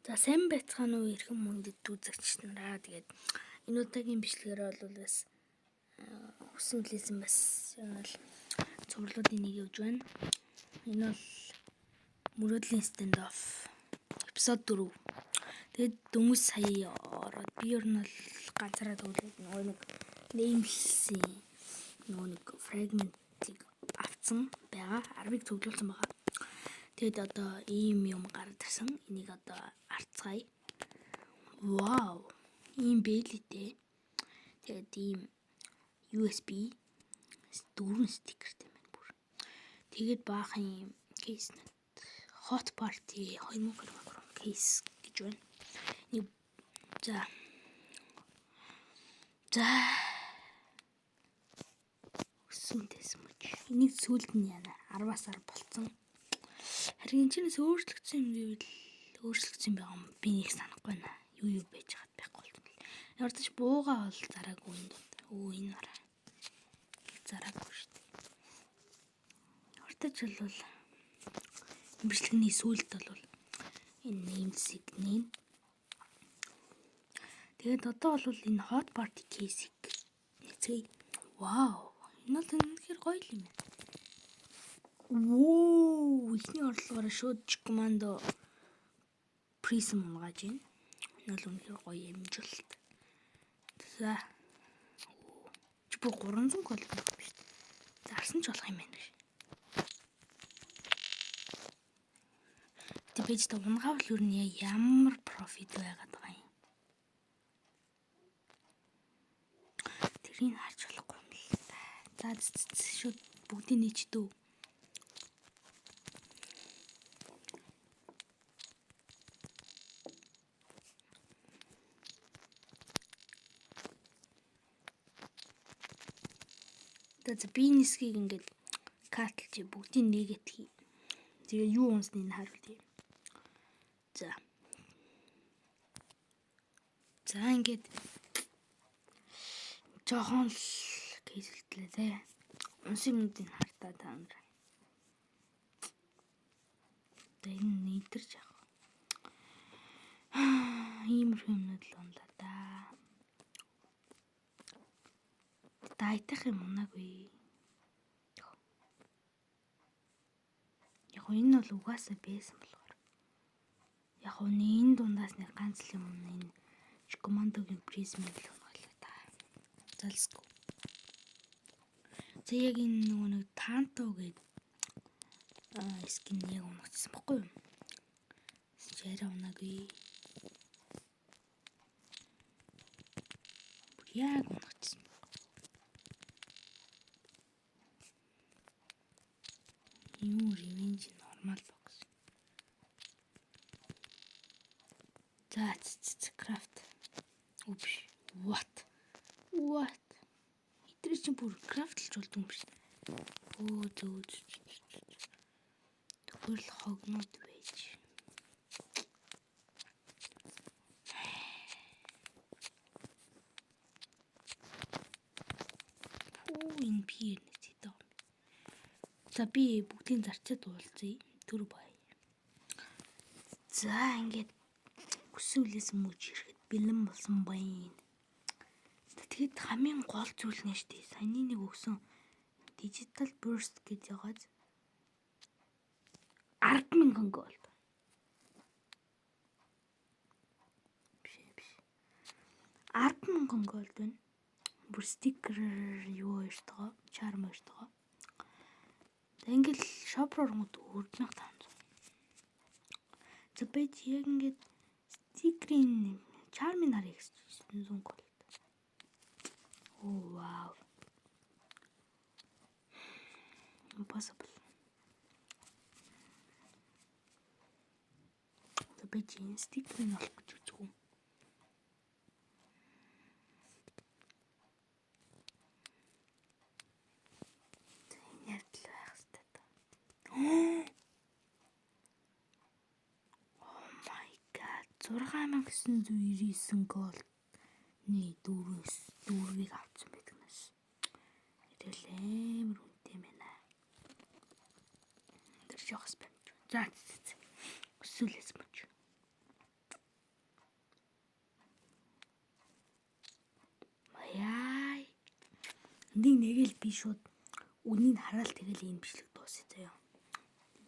За сайн байцгаана уу эрхэм мөндөд үзэгч нараа. Тэгээд энэ удаагийн бичлэгээр бол бас хүсэн хүлээсэн бас энэ бол цувралуудын нэг явж байна. Энэ бол мөрөөдлийн stand off эпизод 4. Тэгээд дөнгөж сая ороод би ер нь бол ганцаараа тоглоод нөгөө нэг nameless-ийн нөгөө нэг fragment-ыг авцсан байгаа. 10-ыг цуглуулсан байгаа. Тэгээд одоо ийм юм гараад ирсэн. Энийг одоо арцгаая. Вау. Ийм бэлэтэй. Тэгээд ийм USB 4 стикертэй байна бүр. Тэгээд баахан ийм case нэт Hot Party 2023 case гэж байна. Нэг за. За. Өссөн дэсэн мөч. Энийг сүүлд нь яана 10-аас 10 болцсон. Харин энэ чинээс өөрчлөгдсөн юм гэвэл өөрчлөгдсөн байгаа юм би нэг санахгүй байна. Юу юу байж хаад байхгүй болтол. Ямар ч буугаа бол зараагүй энэ дунд. Өө энэ хараа. Зараагүй шүү дээ. Уртаж бол бичлэгний сүүлд бол энэ нэмсийг нэн. Тэгээд одоо бол энэ hot party case-ийг нэцгээе. Вау. Энэ бол үнэхээр гоё юм байна. Воо, эхний орлогоор шууд командо prism унгааж байна. Энэ бол үнэхээр гоё амжилт. За. Чи бүр 300 гол байх юм шүү дээ. Зарсан ч болох юм байна ш. Гэтэ бэж та унгаавал юу нь ямар профит байгаад байгаа юм. Тэрийг харж болохгүй юм л та. За шууд бүгдийг нийчдүү. За би нисгийг ингээд катлж бүгдийг нээгээд хий. Тэгээ юу унсныг нь харуулъя. За. За ингээд жоохон л case үлдлээ заяа. Унсын юмнуудыг хартаа та нар. За энэ нийтэрч яах. Иймэрхүү юмнууд л унлаа да. Дайтах юм унаагүй. Яг энэ бол угаасаа байсан болохоор. Яг энэ дундаас нэг ганц л юм энэ командогийн призмыг л унгалаа та. Залсгүй. За яг энэ нөгөө нэг танто гээд skin яг унагчсан баггүй юу? Чи арай унаагүй. Бүр яг унагчсан. Юу revenge normal box. За craft. Үбш. What? What? Эдгээр чинь бүр craft лж болдго юм биш. Өө зөө. Төхөрл хогнууд байж. Пүү энэ би нэг зэт байгаа юм. За би бүгдийг зарчаад уулзъя. Түр бай. За ингээд хүсүүлээс мөч ирэхэд бэлэн болсон байна. Тэгэхэд хамгийн гол зүйл нь шүү дээ. Саяны нэг өгсөн digital burst гэж ягааз 10,000 gold. Биш биш. 10,000 gold байна. Бүр стикер юу хоёртойгоо, charm хоёртойгоо. За ингээл shop руу оронгууд 4500. За бэж яг ингээд стикерийн charm-ыг харъя гэсэн 900 gold. Оо вау. Impossible. За бэж энэ стикерийг олох гэж үзэх үү? Энэ явдал байх хэрэгтэй та. Oh my god. 6999 gold-ны дөрвийг авсан байдаг нас. Тэгэл амар үнэтэй юм байна. Тэр жоох spam. За. Өсвөлээс мөч. Би шууд үнийг хараад тэгэл энэ бичлэг дуусъя заяа.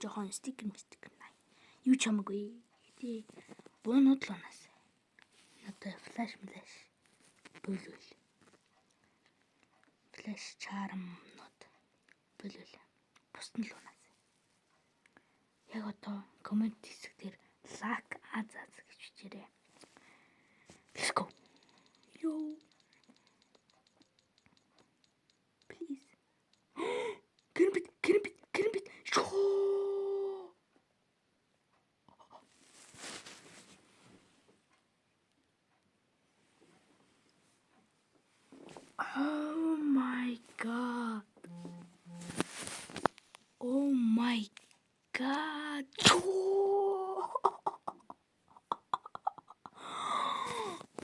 Жохон стикер мстикер най. Юу ч хамаагүй. Тий. Буунууд л унаас. Надад flash flash болвол. Flash charm-нууд болвол. Бусд нь л унаас. Яг одоо comment хэсэг дээр like аз аз гэж бичээрэй. Let's go. Yo. Please. Керамбит, керамбит, керамбит. Шоо. Oh my god. Oh my god. Чоо.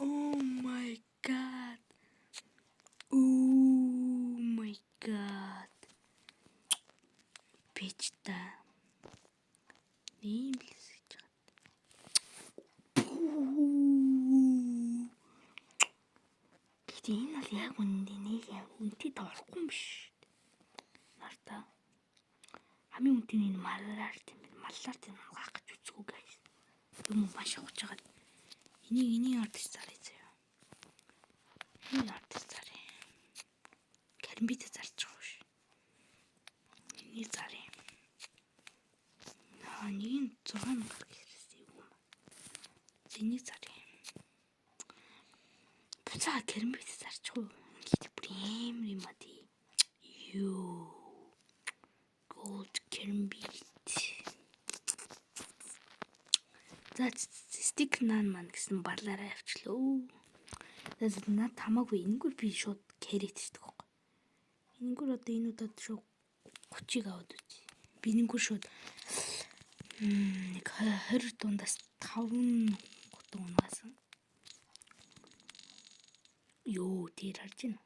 Oh my god. Oh my god. Бич та. Ийм л хэсэж байгаа. Гэхдээ энэ бол яг үнэндээ нэг яг үнэтэй тоорохгүй юм биш. Нартаа. Хамгийн үнэтэй нь энэ маллаар тийм байна. Маллаар тийм угаах гэж үзэхгүй guys. Юм маш авах гэж байгаа. Энийг ардч заръя заяа. Энийг ардч заръя. Карамбит зарж байгаа шүү. Энийг заръя. Аа, нэг нь 6000 гарах гэсэн юм. Энийг заръя. Буцаа карамбит зарчих уу? Гэхдээ бүр амар юм а тий. Йоо. Gold karambit. За, stick нан ман гэсэн барлаараа авчлаа. За, над хамаагүй, энэгээр би шууд carry хийдэг байхгүй. Энэгээр одоо энэ удаад шууд 30-ыг аваад үзье. Би энэгээр шууд нэг 20 дундаас 5 гутан унаасан. Йоо, тэр харж байна.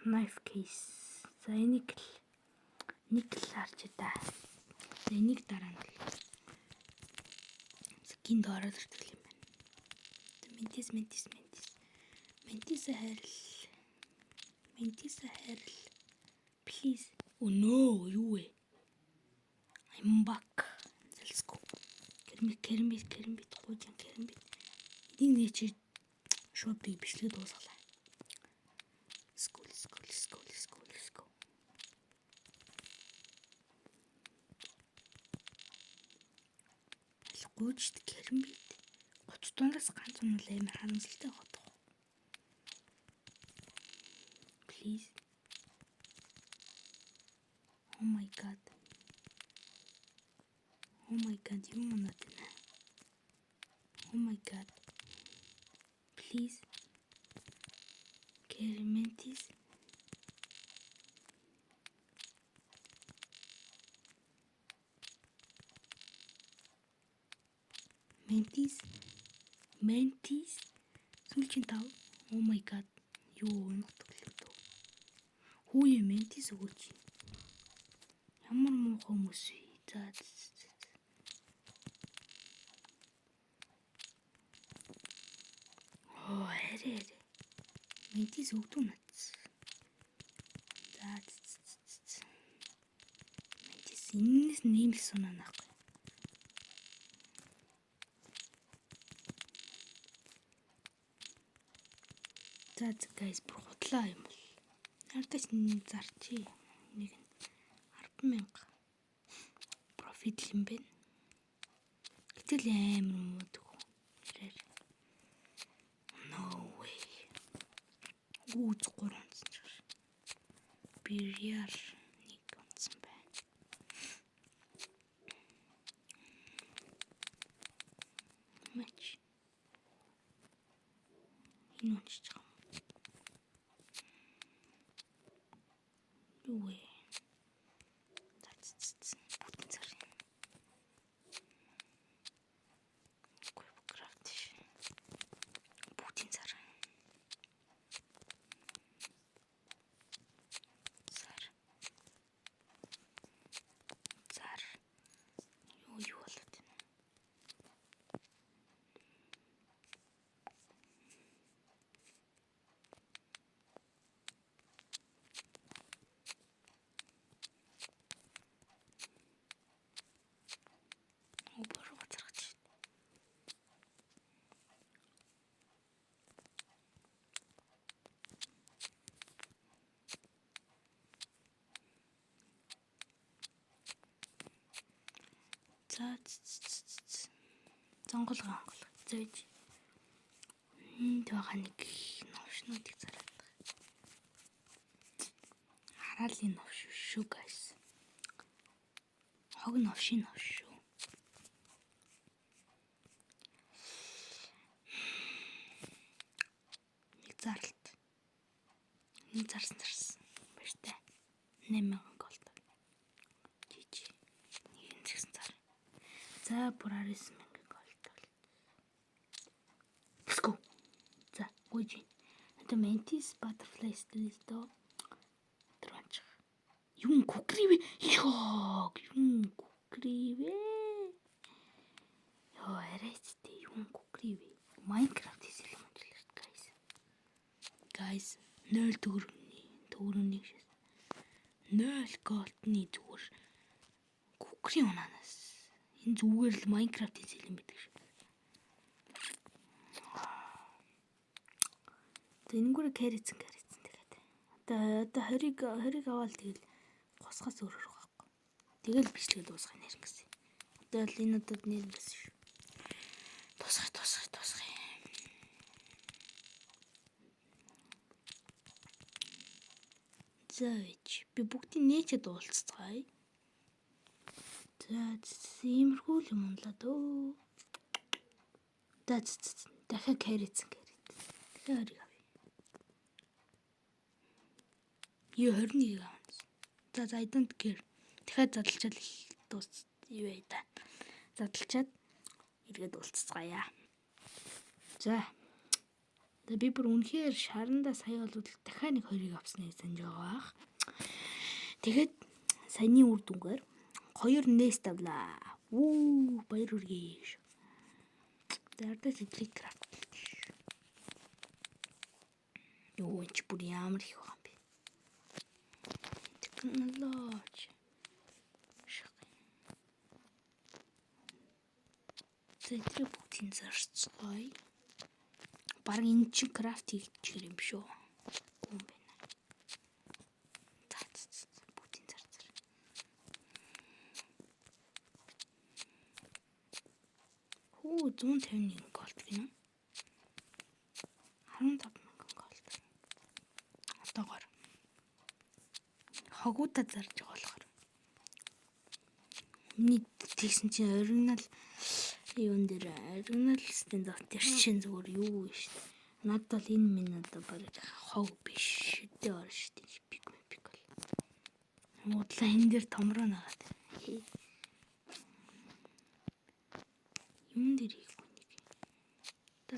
Knife case. За, энийг л нэг л харж та. За, энийг дараа нь гинд ороод ирдэг юм байна. Ментис, ментис, ментис. Ментис хайрл. Ментис хайрл. Please. Oh no, юу вэ? I'm back. Let's go. Керамбит, керамбит, керамбит, гуйжин керамбит. Энийг нэг чи шууд би бичлэг дуусгалаа. Let's go, let's go, let's go, let's go, let's go. Гүйжт керамбит 30 дундаас ганц унал амар харамсалтай байгаа. Please. Oh my god. Oh my god, юм унаад байна. Oh my god. Please. Керменtis. Ментис. Ментис. Сүүлчийн тав. Oh my god. Юу унах төлөө. Хүү юм, Ментис өгөөч. Ямар муухай хүмүүс вэ? За. Оо, арай арай. Ментис өгдөө нац. За. Ментис энэс нэмэл сунаа наахгүй. За за guys, бүр худлаа юм бол. Ардаас зарчи. Нэг нь 10,000 profit юм байна. Гэтэл амар муудаг. Хэрээр. No way. Үүз 3 онцсон ч. Бирьяр нэг онцсон байна. Мач. Энэ унчиж байгаа юм. Юу вэ? За, бүтэн цар. Craft. Бүтэн цар. Цар. Цар. Юу болоод байна? За, зонголгоо онголго. Зөөж. Энд байгаа нэг новшнуудыг зараад байгаа. Хараалын новш шүү, guys. Хог новшийн новш шүү. Нэг заралт. Нэг зарсан зарсан. Баяртай. 8000 gold. GG. Нэг згсэн зар. За, бүр 19,000 gold бол. Let's go. За, гүйж. Одоо Mantis Butterfly Steel дөө. Тэр ончих. Юм kukri вэ? Йоо, юм kukri вэ? Йоо, арайчтэй юм kukri вэ? Minecraft хийсэл юм ч л шүү, guys. Guys, 0 төгрөгийн төгрөнийг шээс. 0 gold-ны зүгээр kukri унаанаас. Энэ зүгээр л Minecraft хийсэл юм байдаг шүү. За, энэгээр carry-цэн carry-цэн тэгээд. Одоо 20-ыг 20-ыг аваад тэгэл госгоос өөрөөр байхгүй. Тэгэл бичлэгээ дуусгах нэр гэсэн. Одоо л энэ удаад нэр гэсэн шүү. Дуусгах, дуусгах, дуусгах. За вэж. Би бүгдийг нээчээд уулзцгаая. За, иймэрхүү л юм унлаа дөө. За, дахиад carry-цэн carry-цэн. Дахиад 20-ыг авъя. Юу, 21-ийг авна. За за, I don't care. Дахиад задлчаад дуус юу яа та. Задлчаад эргээд уулзцгаая. За. За, би бүр үнэхээр шарандаа сая бол дахиад нэг 20-ыг авсныг санаж байгаа бах. Тэгээд саяны үр дүнгээр 2 nest авлаа. Үу, баяр хүргэе. За, одоо сэтлэг craft. Юу энэ ч бүр ямар их байгаа юм бэ? Технологи. За, эдрийг бүгдийг зарцгаая. Бараг энэ чинь craft хийчихэр юм шүү. Гүн юм байна. За, бүгдийг зарцаар. Хүү, 151 gold гинэ. 15,000 gold. Одоогоор. Хогуудаа зарж байгаа болохоор. Миний тэгсэн чинь original юун дээр original stand up дээр чинь зүгээр юу вэ шүү дээ. Надад бол энэ минь одоо бараг хог биш шүдэ орно шүү дээ. Пик пик бол. Муудлаа энэ дээр томроо нагаад. Юм дээр хийхгүй нэг. За.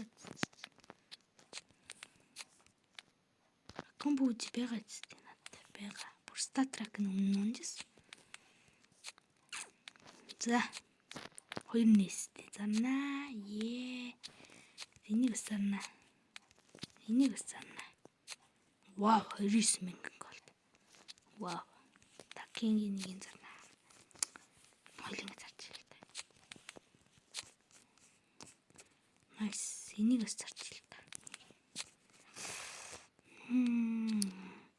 Компьютер байгаа ч гэдэг надад байгаа. Бүр StatTrak нь өмнө унжсэн. За. 2 nest-тэй зарнаа. Ее. Энийг бас зарнаа. Энийг бас зарнаа. Вау, 29,000 gold. Вау. Такингийн нэг зарнаа. Хоёуланг зарч л та. Nice. Энийг бас зарч л та.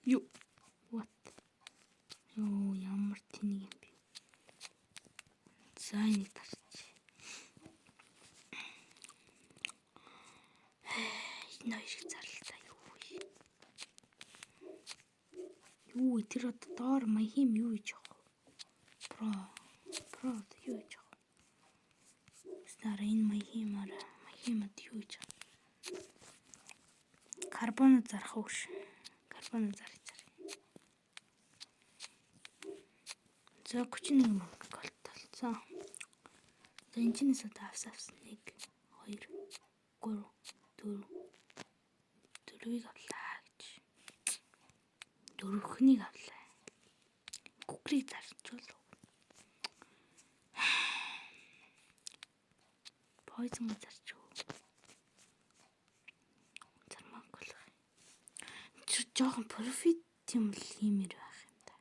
Юу? What? Йоо, ямар тэнэг юм бэ? За, энийг тарч. Энэ хоёрыг зарлаа юу вэ? Юу тэр одоо доор маяхим юу хийж байгаа вэ? Про про юу хийж байгаа вэ? Стараа энэ маяхимаараа маяхимад юу хийж байгаа? Карбоно зарах уу ш. Карбоно зарах зар. За, 31 мөнгө gold толцоо. За, энэ чинээс одоо авсан 1 2 3 4 4-ийг авлаа гэж. Дөрөвхнийг авлаа. Kukri-г зарчвал. Poison зарч үү. Зармааг болох. Жоохон profit юм л хиймээр байх юм да.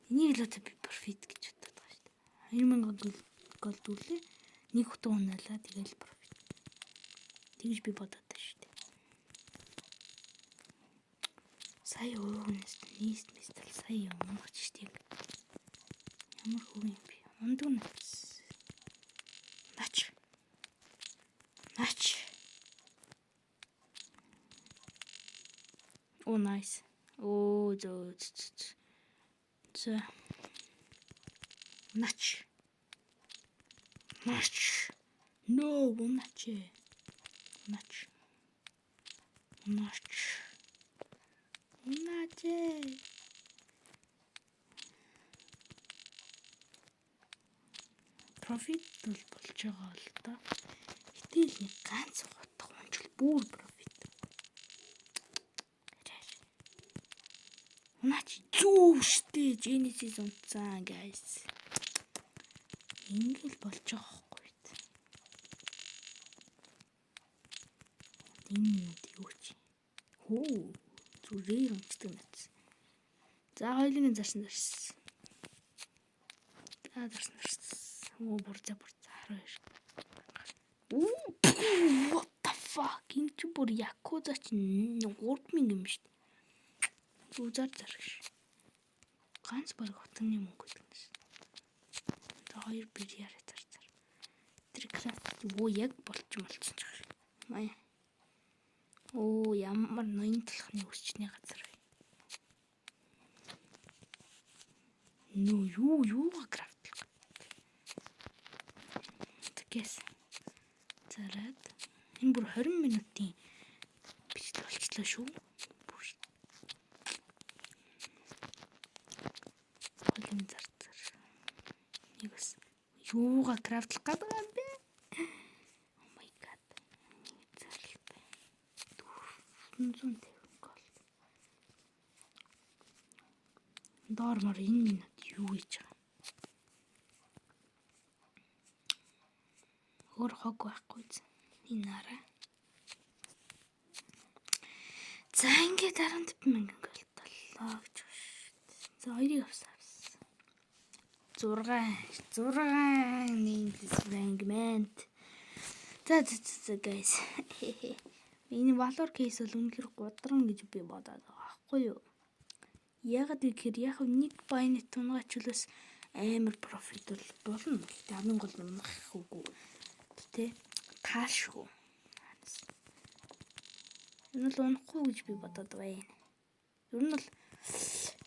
Энийг л одоо би profit гэж бодод байгаа шүү дээ. 2000 gold үлээ. Нэг хутга унаалаа тэгэл profit. Тэгж би бодоод байна шүү дээ. Сая уугнаас нийст мистэл сая унах ч шүү дээ. Ямар хөв юм бэ? Ундаг нь. Наач. Оо, nice. Оо, зөө. За. Наач. Наач. No, наач. Наач. Наач. Наач. Profit бол болж байгаа л да. Гэтэл нэг ганц утга унчвал бүр profit. Наач зүв штэ, Genesis унтсан, guys. Ингээл болж байгаа байхгүй. Энэ минут юу чи? Хөө, зүгээр унтдаг нэт. За, хоёулын зарсан зарсан. За, зарсан зарсан. Оо, бүр за, бүр за, 12. Оо, what the fuck? Энэ чи бүр Якуза чи 3000 юм шүү дээ. Зүг зар зар гэж. Ганц баг хотны мөнгө гэдэг нь. За, хоёр бир яриа зар зар. Тэр craft оо яг болчих болцсон ч юм. Мая. Оо, ямар ноён талхны өсчний газар вэ? Нөө, юу юугаа craft лах. Тэгээс. Зараад энэ бүр 20 минутын бичлэг болчлоо шүү. Бүр. Холын зар зар. Нэг бас юугаа craft лах гэдэг юм бэ? Oh my god. Нэг зарлалтай. 450 gold. Доор мор энэ минут юу хийж байгаа юм? Өөр хог байхгүй зү. Энэ араа. За, ингээд 15 мянган gold боллоо гэж байна шүү дээ. За, хоёрыг авсан авсан. 6 6 nameless fragment. За за за, guys. Энэ Valor case бол үнэхээр гудран гэж би бодоод байгаа байхгүй юу? Яагаад гэхээр яг нэг bayonet унгачлаас амар profit бол болно. Гэхдээ хамгийн гол нь унах үгүй. Тэ таашгүй. Энэ бол унахгүй гэж би бодоод байна. Ер нь бол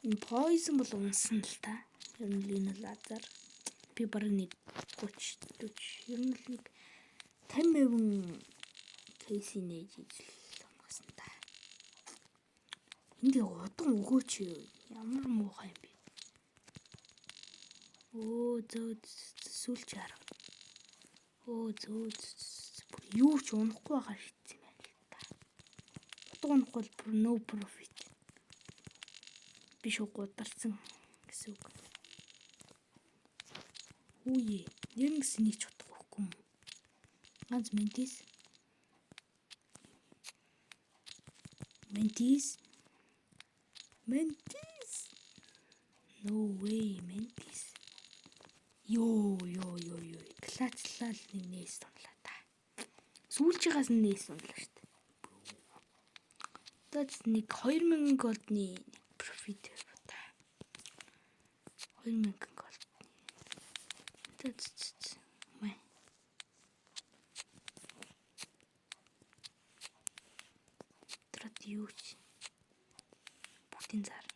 энэ poison бол унсан л та. Ер нь л энэ бол азар. Би бараг нэг 30 40, ер нь л нэг 50% case ийг нээж ижил унгасан та. Энд удан өгөөч юу? Ямар муухай юм бэ? Өө, зөө, сүүлч арга. Өө, зөө, юу ч унахгүй байгаа шийдсэн юм байна л та. Утга унахгүй бол no profit. Би шүү гударсан гэсэн үг. Үе, нэр нь гэсэн нэг ч утга өгөхгүй юм. Ганц Mantis. Mantis. Mantis. No way, Mantis. Йоо, ёо, ёо, ёо. Clutch лал нэг нээс унлаа та. Сүүлчигаас нь нээс унлаа шүү дээ. За, нэг 2000 gold ны profit та. 2000 gold. За за. Май. Трат юу ч. Бүгдийн зар.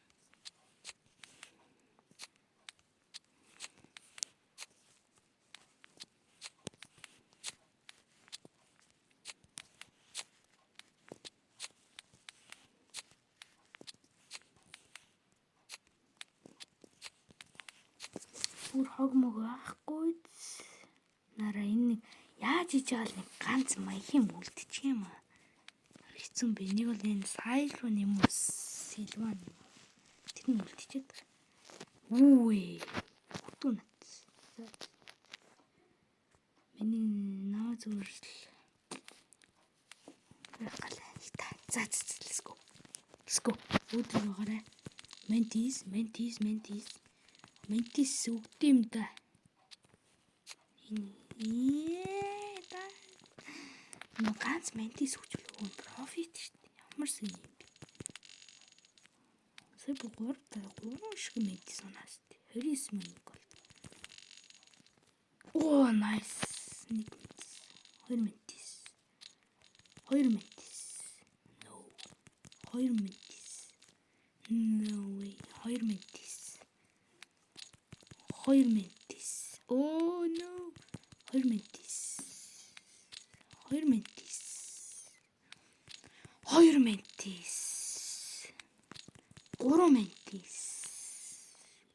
Бүр хог мог байхгүй. Нараа, энэ нэг яаж хийж байгаа л нэг ганц маягийн үлдчих юм аа. Хэцүү бэ. Нэг бол энэ сайлван юм уу? Силван юм уу? Тэр нь үлдчихэд. Үгүй. Бүтүүн нат. Миний наа зүгээр л байх гал л та. За за, let's go. Let's go. Өөдрөг байгаарай. Mantis, Mantis, Mantis. Mantis өгд юм да. Энэ да. Нөө ганц Mantis өгчвөл өгөн profit шүү дээ. Ямар сайн юм бэ? Сая бүр 3 3 шиг Mantis унаас. 29 мянга gold. Оо, nice. Нэг Mantis. 2 Mantis. 2 mantis. No. 2 mantis. No way. 2 mantis. 2 mantis. Oh no. 2 mantis. 2 mantis. 2 mantis. 3 mantis.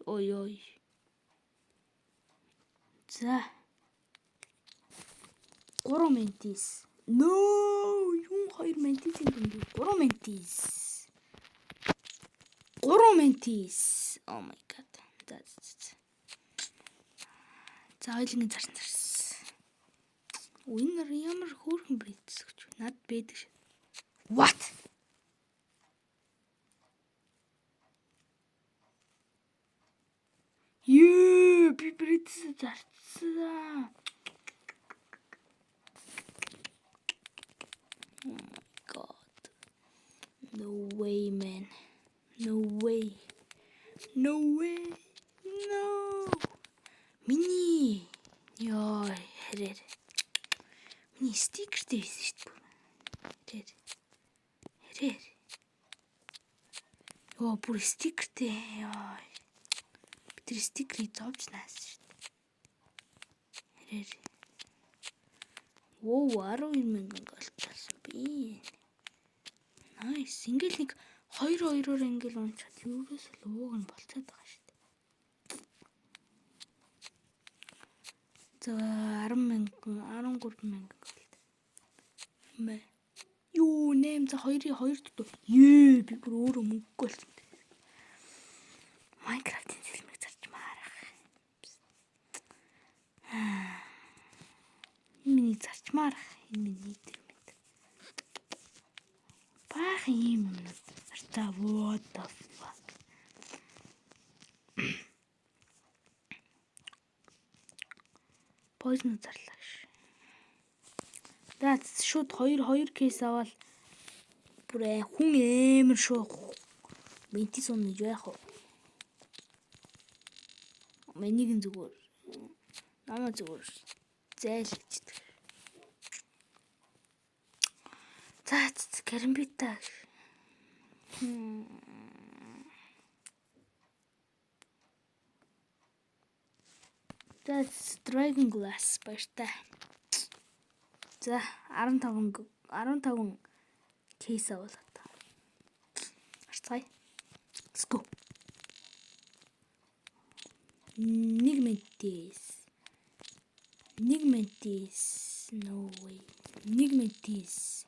Ой ой. За. 3 mantis. No, юм 2 mantis юм бэ? 3 mantis. 3 mantis. Oh my God. За за. За, хоёулангийн зарсан зарсан. Энэ ямар хөөрхөн princess гэж над байдаг шээ. What? Юу, би princess зарцсан. Oh my God. No way, man. No way. No way. No. Миний ёо, хэрээр. Миний стикертэй байсан шүү дээ. Хэрээр. Хэрээр. Йоо, бүр стикертэй. Ёо. Би тэр стикерийг зовж наасан шүү дээ. Хэрээр. Воо, 12 мянган gold болсон би. Nice. Ингээл нэг 2 2-оор ингээл унчаад юугээс л ууг нь болцоод байгаа шүү дээ. За, 10 мянган, 13 мянган gold. Мэ. Юу, 8, за, 2-ын 2 дутуу. Ее, би бүр өөрөө мөнгөгүй болсон. Minecraft-ын сэлмэг зарчмаар ах. Энэ миний зарчмаар ах. Энэ миний тэр мэд. Баахан ийм юмнууд зарцаа. What the fuck. Poison зарлаа ш. За, шууд 2 2 case аваад бүр хүн амар шүү. Mantis унаж байх уу? Миний зүгээр намаа зүгээр зайлчдаг. За, карамбита. За, Dragon Glass, баяртай. За, 15 case аваад одоо. Харцгаая. Let's go. Нэг mantis. Нэг mantis. No way. Нэг mantis.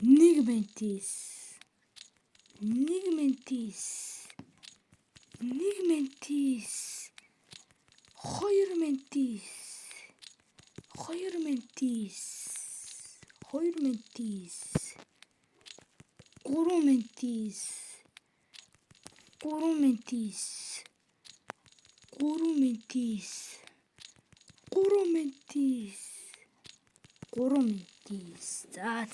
Нэг mantis. Нэг mantis. Нэг mantis. Хоёр mantis. Хоёр mantis. Хоёр mantis. Гурван mantis. Гурван mantis. Гурван mantis. Гурван mantis. Гурван mantis. За.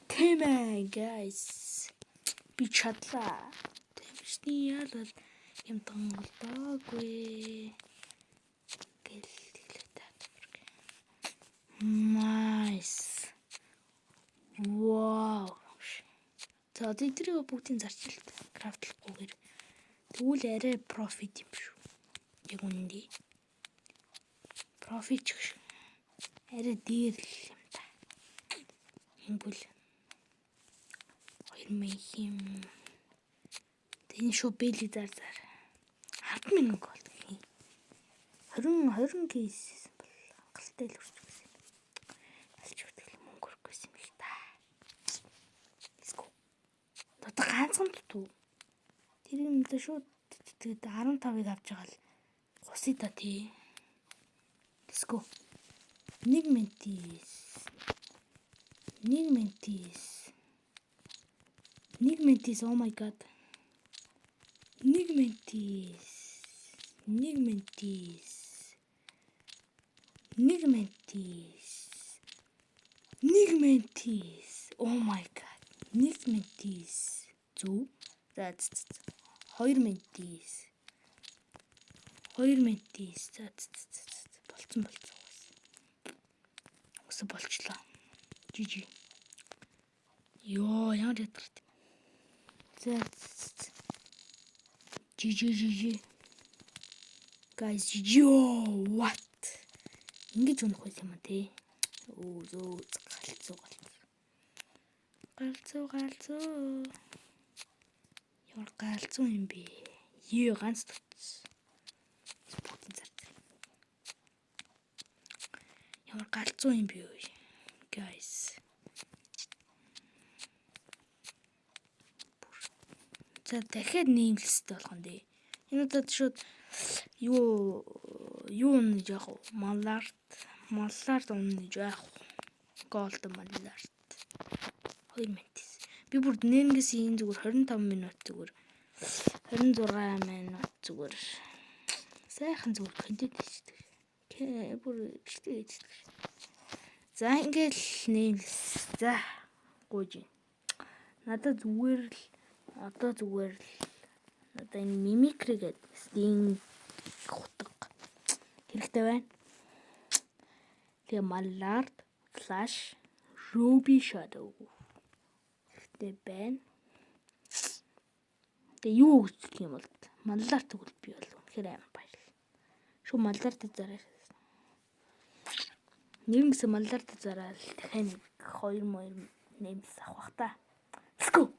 Тийм ээ, guys. Би чадлаа. Тамирчны яалал юм тонголдоогүй. Гэл тэглээ та. Nice. Wow. За, одоо эдрийг бүгдийн зарчилт craft лахгүйгээр тэгвэл арай profit юм шүү. Яг үнэндээ. Profit ч гэж арай дээр л юм та. Ингүүл 2000 юм. Энэ шүү бэли зар зар. 10,000 gold гэх юм. 20 20 case бол хангалттай л үрч гэсэн юм. Алж өгдөг мөнгө өрөхгүйсэн юм л та. Let's go. Одоо ганцхан дутуу. Тэр юм л шууд тэгээд 15-ыг авч байгаа л гусъя та тий. Let's go. Нэг mantis. Нэг mantis. Нэг mantis. Oh my God. Нэг mantis. Нэг mantis. Нэг mantis. Нэг mantis. Oh my God. Нэг mantis. Зүг. За. Хоёр mantis. Хоёр mantis. За, болцсон болцсон. Өсө болчлоо. GG. Йоо, ямар ядарт. За. GG GG. Guys, yo, what? Ингэж унах байл юм а те. Өө зөө галзуу галзуу. Галзуу галзуу. Ямар галзуу юм бэ? Ее ганц тутсан. Бүгдийн зарц. Ямар галзуу юм бэ? Guys. За дахиад nameless тэй болох юм дээ. Энэ удаад шууд юу юу унаж яах вэ? Mallard унаж яах вэ? Gold Mallard. 2 минут. Би бүр нэнгээс энэ зүгээр 25 минут зүгээр 26 минут зүгээр сайхан зүгээр контент хийдэг. Бүр бичлэг хийдэг. За ингээл nameless. За гуйж. Надад зүгээр л одоо зүгээр л одоо энэ mimicry гэдэг стин хутга хэрэгтэй байна. Тэгээ Mallard, Flash, Ruby Shadow хэрэгтэй байна. Тэгээ юу өгчих юм бол Mallard тэгвэл би бол үнэхээр амар баярлал. Шүү Mallard зараа. Нэрнгэсээ Mallard зараал дахиад нэг 2 2 nameless авах та. Let's go.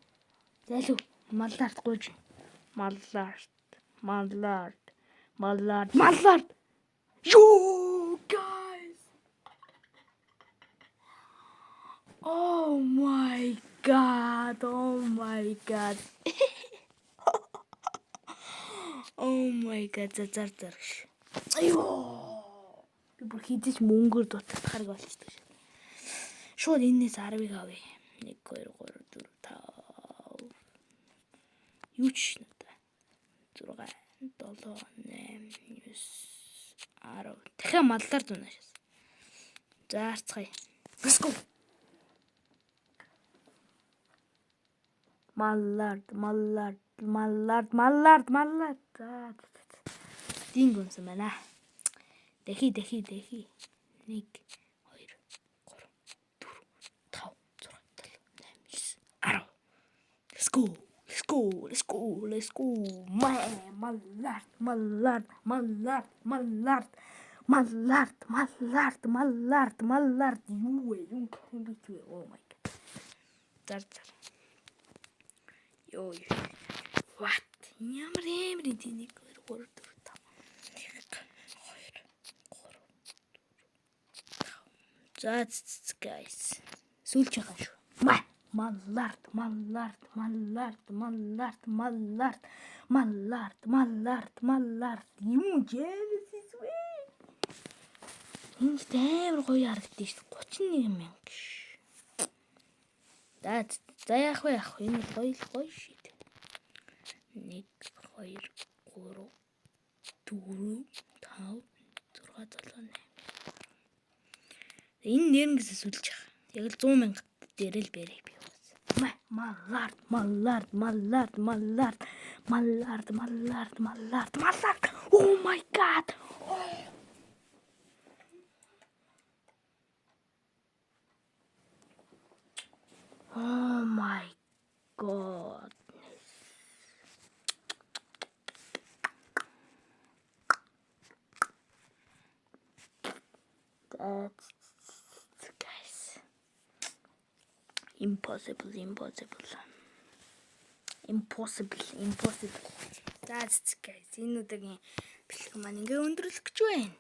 Зайлуу Mallard гуйж. Mallard, Mallard, Mallard, Mallard. Yo, guys. Oh my god. Oh my god. Oh my god. За зар зар гэж. Аюу. Би бүр хизээч мөнгөөр дутагдахаарг болчихдог шээ. Шууд энэс 10-ыг авъя. 1 2 3 4 5. Юу ч надаа. 6 7 8 9 10. Дахиад Mallard унаашаас. За харцгаая. Let's go. Mallard, Mallard, Mallard, Mallard, Mallard. За. Динг унсан байна. Дахи, дахи, дахи. 1 2 3 4 5 6 7 8 9 10. Let's go. Let's go. Let's go. Let's go. Mallard, Mallard, Mallard, Mallard. Mallard, Mallard, Mallard, Mallard. Юу вэ? Юу гэх вэ? Oh my god. Зар зар. Йоо. What? Ямар амар энэ 1 2 3 4 5 1 2 3 4 5. За guys. Сүүлч байгаа шүү. Mallard, Mallard, Mallard, Mallard, Mallard, Mallard, Mallard, Mallard. Юм Genesis вэ? Энд амар гоё харагдаж шүү. 31 мянга гэж. За яах вэ яах вэ? Энэ гоё л гоё шид. 1 2 3 4 5 6 7 8. Энэ нэрнгэсээ сүлж яах. Яг л 100 мянга дээр л бэрэй би бас. Mallard, Mallard, Mallard, Mallard, Mallard, Mallard, Mallard, Mallard. Oh my god. Oh my god. That's guys. Impossible, impossible. Impossible, impossible. За guys, энэ удаагийн бичлэг маань ингээ өндөрлөх гэж байна.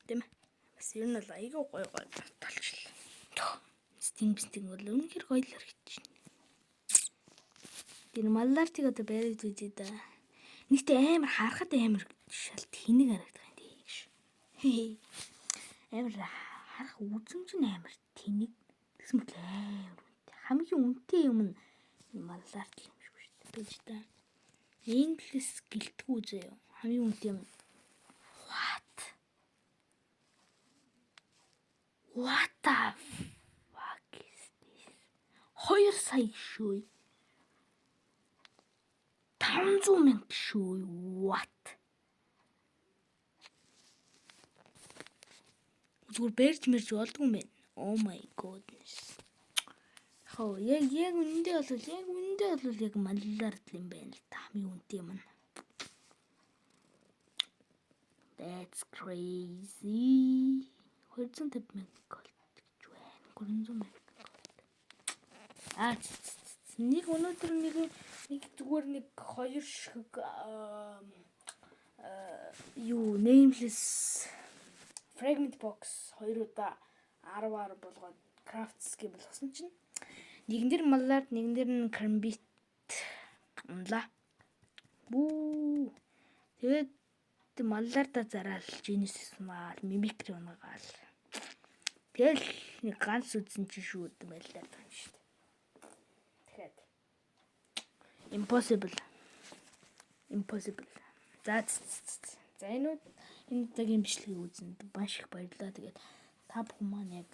Тийм ээ. Бас ер нь бол айгүй гоё гоё толчлаа. Стинг бистинг бол үнэхээр гоё л харагдаж байна. Тэр Mallard ыг одоо бариад үзье да. Нэгтээ амар харахад амар шал тэнэг харагдах юм тийш. Амар харах үзэмж нь амар тэнэг. Тэгсэн мэт амар үнэтэй. Хамгийн үнэтэй юм нь Mallard л юм шиг шүү дээ. Байж та. Nameless гэлтгүү заяа. Хамгийн үнэтэй юм. What? What the fuck is this? 2 сая шүү. 500 мянга шүү. What? Зүгээр барьж мэрж болдгүй юм байна. Oh my goodness. Хоо, яг үнэндээ бол яг mallard юм байна л да. Хамгийн үнэтэй юм. That's crazy. 250 мянга gold гэж байна. 300 мянга gold. Аа, нэг өнөөдөр нэг зүгээр нэг хоёр шиг юу, nameless fragment box хоёр удаа 10 10 болгоод craft skill болгосон чинь нэгэн дээр mallard, нэгэн дээр нь karambit унлаа. Бүү. Тэгээд mallard аа зараал, Genesis унаал, Mimicry унагаал. Тэгэл нэг ганц үзсэн чинь шүүд mallard байна шүү дээ. Тэгэхээр impossible. Impossible. За за, энэ удаагийн бичлэгийг үзсэнд маш их баярлалаа. Тэгээд та бүхэн маань яг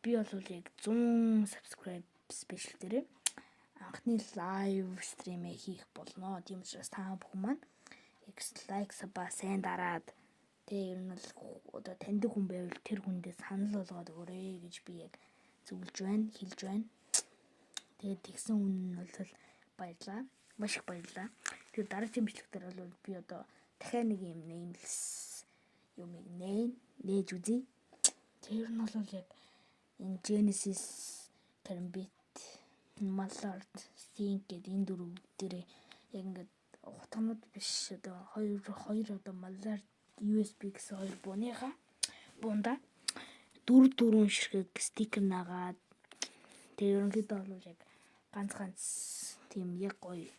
би бол яг 100 subscribe special дээр анхны live stream ээ хийх болно. Тийм учраас та бүхэн маань яг like, sub аа сайн дараад, тэгээ ер нь бол одоо таньдаг хүн байвал тэр хүндээ санал болгоод өгөөрэй гэж би яг зөвлөж байна, хэлж байна. Тэгээд тэгсэн хүн нь бол баярлаа. Маш их баярлалаа. Тэгээд дараагийн бичлэг дээр бол би одоо дахиад нэг юм nameless юмыг нээж үзье. Тэр нь бол яг энэ Genesis, Karambit, Mallard, Stink гэдэг энэ дөрөв дээр яг ингээд хутганууд биш, одоо хоёр хоёр одоо Mallard, USP гэсэн хоёр бууныхаа буунда дөрв дөрвөн ширхэг стикер нагаад, тэгээ ерөнхийдөө бол яг ганц ганц тийм яг гоё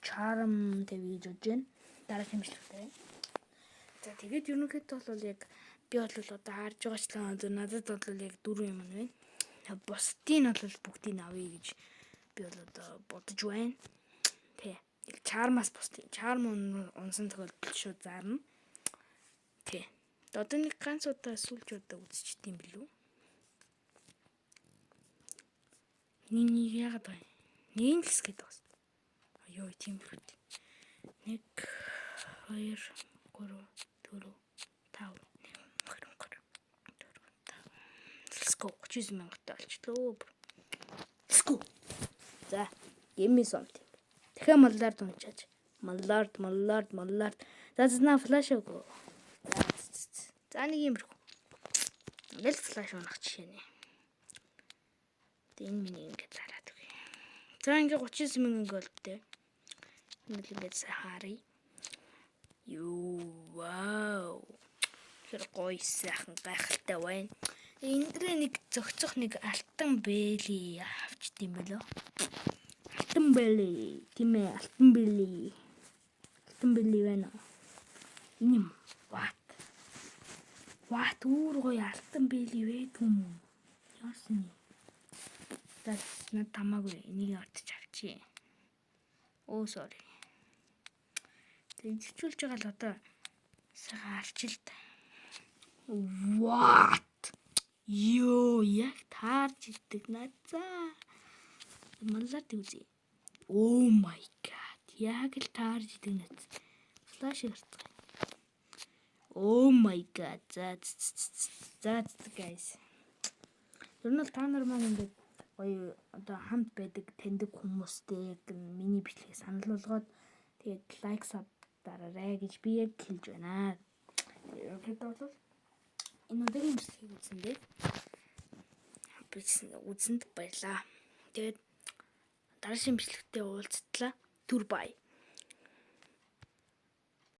charm тавья гэж бодож байна. Дараагийн бичлэгтэй. За, тэгээд ерөнхийдөө бол яг би бол одоо харж байгаачлан одоо надад бол яг дөрвөн юм байна. Бусдыг нь бол бүгдийг нь авъя гэж би бол одоо бодож байна. Тэ. Яг charm аас бусдыг. Charm унсан тохиолдолд шууд зарна. Тэ. Одоо нэг ганц удаа сүүлч удаа үзчихдэм билүү? Нэг нэг яагаад байгаа юм? Nameless гэдэг байна. Аюу, тийм үү. 1 2 3 4 5 1 2 3 4 5. Let's go. 39 мянгатай болчлоо. Let's go. За, give me something. Дахиад mallard унчаач. Mallard, mallard, mallard. За, за, flash өгөө. За, нэг юмрхүү. Ингээл flash унах жишээ нэ. Тэгээ энэ миний ингээд зараад өгье. За, ингээ 39 мянган gold тэй. Ингээл ингээд сайхан харъя. Юу, вау. Тэр гоё сайхан гайхалтай байна. Энэ дээр нэг зохицох нэг алтан бэли авчт юм бэлөө. Алтан бэли, тийм ээ, алтан бэли. Алтан бэли байна уу? Энэ юм. What? What, өөр гоё алтан бэли байдаг юм уу? Яасан юм? За, надад хамаагүй, энийг ордож авчи. Оо, sorry. Тэгээд идэвхжүүлж байгаа л одоо сайхан арчил та. What? Йоо, яг таарч идэг надаа. Mallard үзье. Oh my god. Яг л таарч идэг над. Flash гарцгаа. Oh my god. За за, guys. Ер нь бол та нар маань ингээд гоё одоо хамт байдаг таньдаг хүмүүстэй яг миний бичлэгийг санал болгоод, тэгээд like, sub дараарай гэж би яг хэлж байна. Тэгээд бол энэ удаагийн бичлэгийг үзсэндээ үзсэнд баярлаа. Тэгээд дараагийн бичлэгтээ уулзтлаа. Түр бай.